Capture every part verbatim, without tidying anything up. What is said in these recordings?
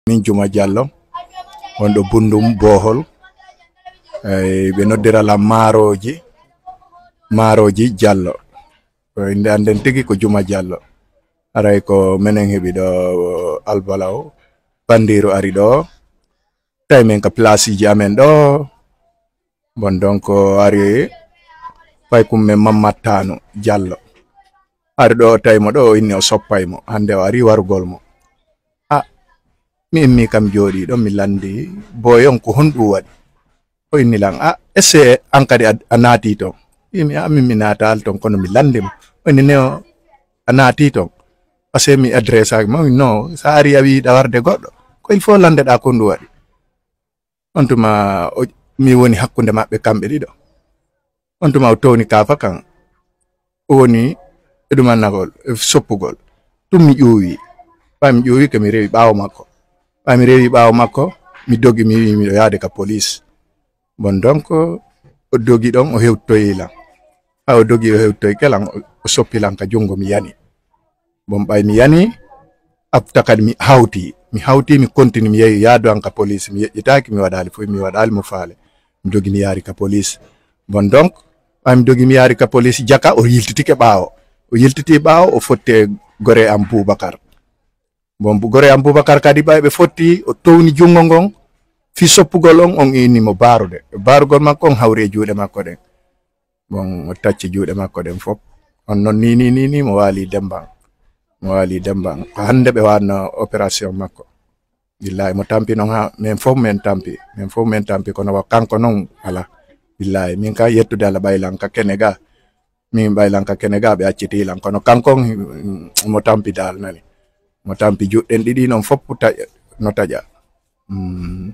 Min Juma Jallo, wonɗo Bundum Bohol. Ey, ɓe noddira lan Maaroji, Maaroji Jallo. Ko innde an nden tigi ko Juma Jallo. Haray ko menen heɓi ɗo Albalaw. Bandiiru ari ɗo. Tawi men ka placeji amen ɗo. Bon, donc, o ari paykum men Mammattanu Jallo. Ari ɗo o tawi mo ɗo, o inni o soppay mo. Hannde o ari warugol mo. Ah, mi immi kam jooɗi ɗo, mi landi boy on ko honɗum waɗi. O inni lan, ah, est-ce que an kadi a, a naati ton? Imi, ah, min mi naataali ton, kono mi landi mo. O inni ne o, a naati ton. Parce que mi adressaki mo, non, sa ari a wi ɗa warde goɗɗo. Ko il faut lande ɗa ko ndu waɗi. On tuma o, mi woni hakkunde maɓɓe kamɓe ɗiɗo. On tuma o towni kaafa kan. O woni e ɗumannagol, e soppugol. Ɗum mi ƴuuwi. Ɓay mi ƴuuwi ke mi rewi ɓaawo makko. Ɓay mi rewi ɓaawo makko, mi dogi, mi wi miɗo yaade ka police. Bon, donc, o dogi ɗon, o hewtoyi lan. Ɓay o dogi, o hewtoyi ke lan, o, o soppi lan ka junngo, mi yani. Bon, ɓay mi yani, afta kadi mi hawti. Mi hawti, mi kontini, mi yehi yaadu an ka police. Mi yeƴƴitaaki, mi waɗaali foy, mi waɗaali mo faale. Mi dogi, mi yaari ka police. Bon, donc, ɓay mi dogi, mi yaari ka police, jaka, o yiltitike ɓaawo. O yiltiti ɓaawo, o fotti e gore am Boubacar. Bon, bu-, gore am Boubacar kadi ɓay ɓe fotti, o towni junngo ngon, fii soppugol on, on inni mo baarude. Baarugol makko on hawri e juuɗe makko ɗen. Bon, o tacci juuɗe makko ɗen fof. On non ni, ni, ni, ni, mo waali Demban. Mo waali Demban. Ko hannde ɓe waɗno opération makko. Billahi, mo tampi non ha, men fof men tampi. Men fof men tampi, kono wa kanko non, ala. Billahi, min ka yettude Allah ɓay lan ka kene ga. Min ɓay lan ka kene ga, ɓe acciti lan. Kono kanko on, mm, mo tampi dal nani. Mo tampi juuɗen ɗiɗi non fof ta-, no taƴa. Mm.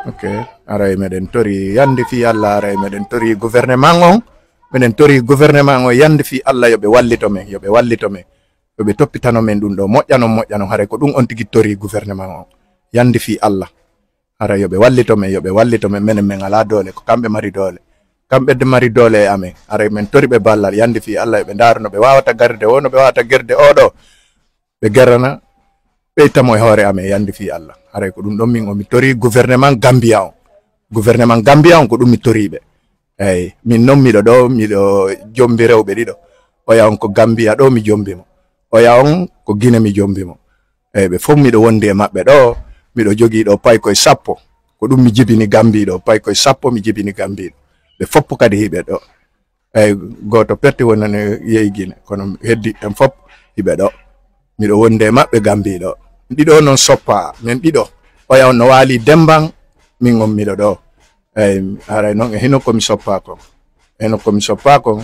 Ok. Aray meɗen tori yande fii Allah, aray meɗen tori gouvernement on. Meɗen tori gouvernement on yande fii Allah yo ɓe wallito men, yo ɓe wallito men. Yo ɓe toppitano men ɗum ɗo. Moƴƴanon, moƴƴanon. Haray ko ɗum on tigi tori gouvernement on. Yande fii Allah. Haray yo ɓe wallito men, yo ɓe wallito men. Menen men alaa doole, ko kamɓe mari doole. Kamɓe de mari doole e amen. Haray men tori ɓe ballal. Yande fii Allah yo ɓe ndaaru no ɓe waawata garde o, no ɓe waawata garde o ɗo. Ɓe garana, ɓe itta mo e hoore amen, yande fii Allah. Haray ko ɗum ɗon min o mi tori gouvernement Gambia on. Gouvernement Gambia on ko ɗum mi tori ɓe. Eyyi, min non miɗo ɗo, miɗo jombi rewɓe ɗiɗo. Oya on ko Gambia ɗo mi jombi mo. Oya on ko Guinée mi jombi mo. Eyyi, ɓe fof miɗo wondi e maɓɓe ɗo, miɗo jogii ɗo paykoye sappo. Ko ɗum mi jibini Gambie ɗo, paykoye sappo mi jibini Gambie ɗo. Ɓe fof kadi hiɓe ɗo. Eyyi, gooto perti wonani yehi Guinée, kono heddi en fof hiɓe ɗo. Miɗo wondi e maɓɓe Gambie ɗo. Ɗiɗo noon soppa, men ɗiɗo. Oya on no waali Demban, min on miɗo ɗo. Eyyi, haray noon e hino ko mi soppa kon. E hino ko mi soppa kon.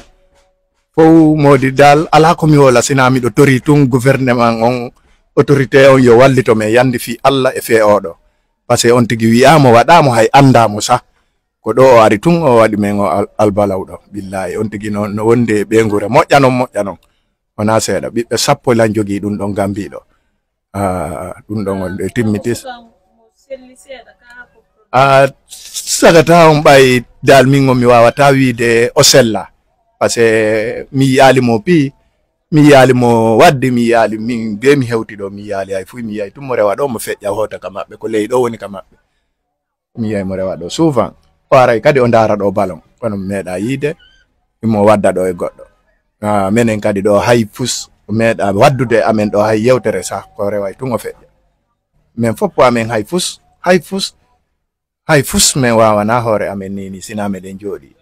Fof moodi dal, alaa ko mi woola, sinaa miɗo tori tun gouvernement on, autorité on yo wallito men yande fii Allah e fee oɗo. Parce que on tigi wi'aamo, waɗaamo, hay anndaamo sah. Ko ɗo o ari tun, o waɗi men o al-, albalaw ɗo. Billaahi, on tigi no, no wondi e ɓeynguure. Moƴƴa non, moƴƴa non. Wonaa seeɗa. Ɓiɓɓe sappo lan jogii ɗum ɗon Gambii ɗo. Ah, ɗum ɗon on ɗo timmitis. Ah, sagata on ɓay dal min on mi waawata wiide o sella. Parce que mi yi'aali mo pii, mi yi'aali mo waddi, mi yi'aali min be mi hewti ɗo, mi yi'aali hay fuy, mi yi'ay tun mo rewa ɗo, mo feƴƴa hoota ka maɓɓe, ko ley ɗo woni ka maɓɓe. Mi yi'ay mo rewa ɗo souvent. O aray kadi o ndaara ɗo ballon, kono mi meeɗa yiide mo wadda ɗo e goɗɗo. Ah, menen kadi ɗo hay fus, o meeɗa waddude e amen ɗo hay yewtere sah, ko reway tun o feƴƴa. Men fof amen hay fus, hay fus, hay fus men waawana hoore amen ni, ni sinaa meɗen jooɗi.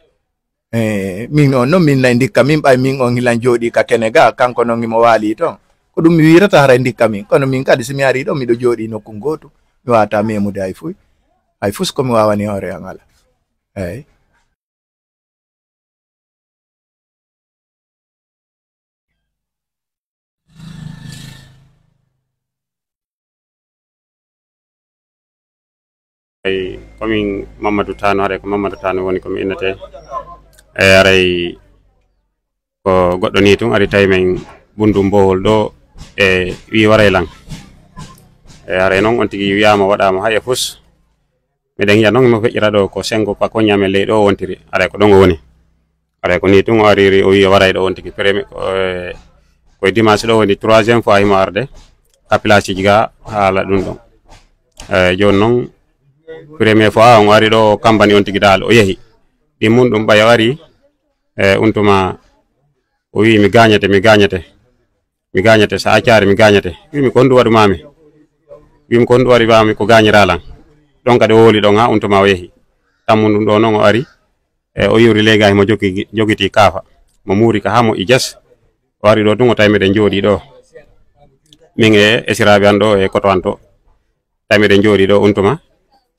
Eh, min on non min nay ndikka min ɓay min on hilan jooɗi ka kene ga, kanko non himo waali ton. Ko ɗum mi wiirata haray ndikka min. Kono min kadi si mi ari ɗo miɗo jooɗi nokku gootu. Mi waawata memude hay fuy. Hay fus ko mi waawani hoore an ala. Eyyi. Ay, komin Mamadou Tano, haray ko Mamadou Tano woni ko mi innete. E haray ko goɗɗo ni tun ari tawi men Bundum Bohol ɗo e wi waray lan. E haray non on tigi wiyama waɗama hay e fus. Miɗen yiya non mo feƴƴira ɗo ko sengo pa ko ñamen ley ɗo o wontiri. Haray ko ɗon o woni. Haray ko ni tun o ariri, o wi o waray ɗo on tigi premier, ko, eh, ko e dimanche ɗo woni troisième fois himo arde. Ka place ji ga haala ɗum ɗon. Eh, jooni noon, premier fois on ari ɗo, kambani on tigi daal, o yehi. Ɗi mun ɗum ɓay o ari, eh, on tuma o wi mi gañete, mi gañete, mi gañete, so accare mi gañete. Wimi ko honɗum waɗu mami? Wimi ko honɗum waɗi mami ko gañiralan? Ɗon kadi o woli ɗon ha on tuma o yehi. Tammu ɗum ɗo noon o ari, e o yiwri leegahi mo jogi-, jogiti kaafa. Mo muuri ka hamo i jes. O ari ɗo tun o tawi meɗen jooɗi ɗo. Min e esiraɓe an ɗo e koto an to. Tawi meɗen jooɗi ɗo on tuma.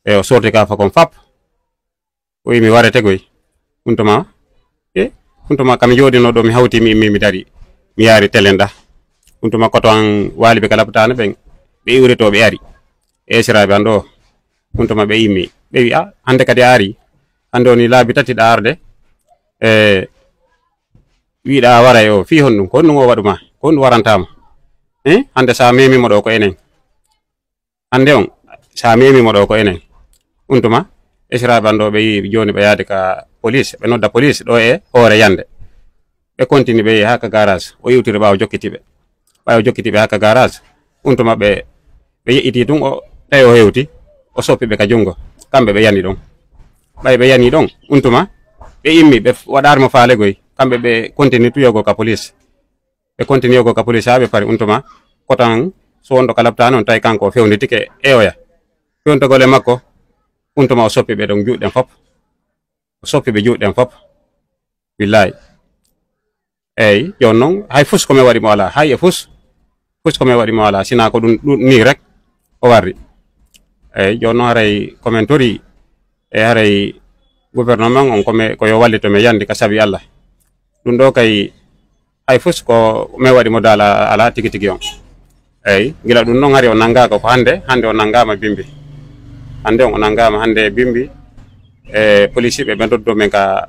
E o sorti kaafa kon fap. O wi mi warete goy. On tuma, e, on tuma kam jooɗino ɗo mi hawti mi immi mi dari. Mi yaari telen ɗa. On tuma koto an waali ɓe ka laptaano ɓen. Ɓe iwri to ɓe ari. E esiraɓe an ɗo. On tuma ɓe immi. Ɓe wi a, hande kadi a ari. Hande woni laabi tati ɗa arde. E, wiɗa a waray o. Fii honɗum? Ko honɗum o waɗu ma? Ko honɗum warantama? Eh? Hande sa memi mo ɗo ko enen. Hande on, sa memi mo ɗo ko enen. On tuma, esiraɓe an ɗo ɓe yi jooni ɓe yaade ka police, ɓe nodda police ɗo e hoore yande. Ɓe continue ɓe yi ha ka garage, o iwtiri ɓaawo jokkiti ɓe. Ɓaawo jokkiti ɓe ha ka garage, on tuma ɓe, ɓe yeƴƴiti tun o, tawi o hewti, o soppi ɓe ka jungo. Kamɓe ɓe yani ɗon. Ɓay ɓe yani ɗon, on tuma, ɓe immi, ɓe f-, waɗaari mo faale goy. Kamɓe ɓe continue tuyogo ka police. Ɓe continue ko ka police haa ɓe pari. On tuma, kotan so wonɗo ka laptaani on tawi kanko o fewnditike e oya. Fewntogol e makko, on tuma o soppi ɓe ɗon juuɗe ɗen fop. O soppi ɓe juuɗe ɗen fop. Billahi. Eyi, jooni noon, hay fus ko mi waɗi mo alaa, hay e fus. Fus ko mi waɗi mo alaa, sinaa ko ɗum, ɗum nii rek o warri. Eyi, jooni noon haray ko men tori, e haray gouvernement on ko me, ko yo wallito me yandi ka sabi Allah. Ɗum ɗo kay, hay fus ko me waɗi mo daala alaa tigi tigi on. Eyi, gila ɗum noon hari o nanngaaka ko hannde, hannde o nanngaama bimbi. Hannde on o nanngaama hannde bimbi, e police ɓe, ɓe ndoddo men ka,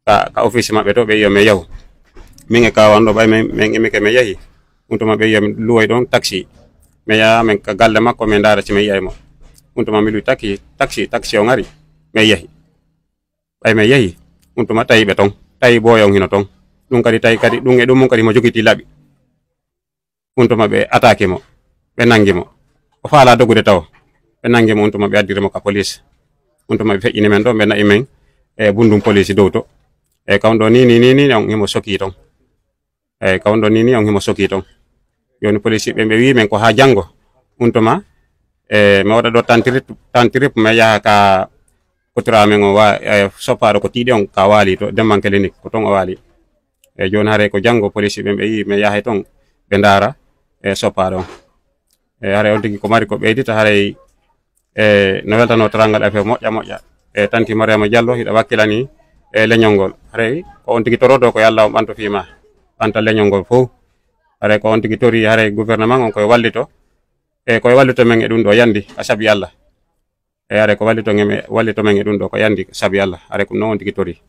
ka, ka office maɓɓe to, ɓe yo me yahu. Min e kawan ɗo ɓay men, men imike me yahi. On tuma ɓe yo me luwoy ɗon taxi. Me yaha men ka galle makko, me ndaara si me yiyay mo. On tuma mi luwi taxi, taxi, taxi on ari, me yahi. Ɓay men yahi, on tuma tawi ɓe ton, tawi booyo on hino ton. Ɗum kadi tawi kadi ɗum e ɗum mun kadi mo jogiti laɓi. On tuma ɓe attaqué mo, ɓe nangi mo. O faala dogude taw. Ɓe nangi mo, on tuma ɓe addiri mo ka police. On tuma ɓe feƴƴini men ɗo, ɓe na'i men e bundum police dow to. E kawon ɗo ni, ni, ni, ni, on himo soki ton. Eyi, ka won ɗon ni, ni on himo soki ton. Jooni police ɓe, ɓe wi men ko haa janngo. On tuma, e, mi waɗa ɗo tantirip, tantirip, mi yaha ka kotura men o wa, e, soppaaɗo ko tiiɗi on ka waali to Demban Clinique, ko ton o waali. E, jooni haray ko janngo police ɓe, ɓe wi mi yahay ton, ɓe ndaara, e, soppaaɗo on. E, haray on tigi ko mari ko ɓeydita, haray e no weltanoo Teranngal F M moƴƴa moƴƴa. E tanti Mariama Diallo, hiɗa wakkilani e leñol ngol. Haray ko on tigi torodo ko yo Allah on ɓanto fii ma, ɓanta leñol ngol fof. Haray ko on tigi tori, haray gouvernement on koye wallito. E koye wallito men e ɗum ɗo yandi, a sabi Allah. E haray ko wallito men, wallito men e ɗum ɗo ko yandi, sabi Allah. Haray ko noon on tigi tori.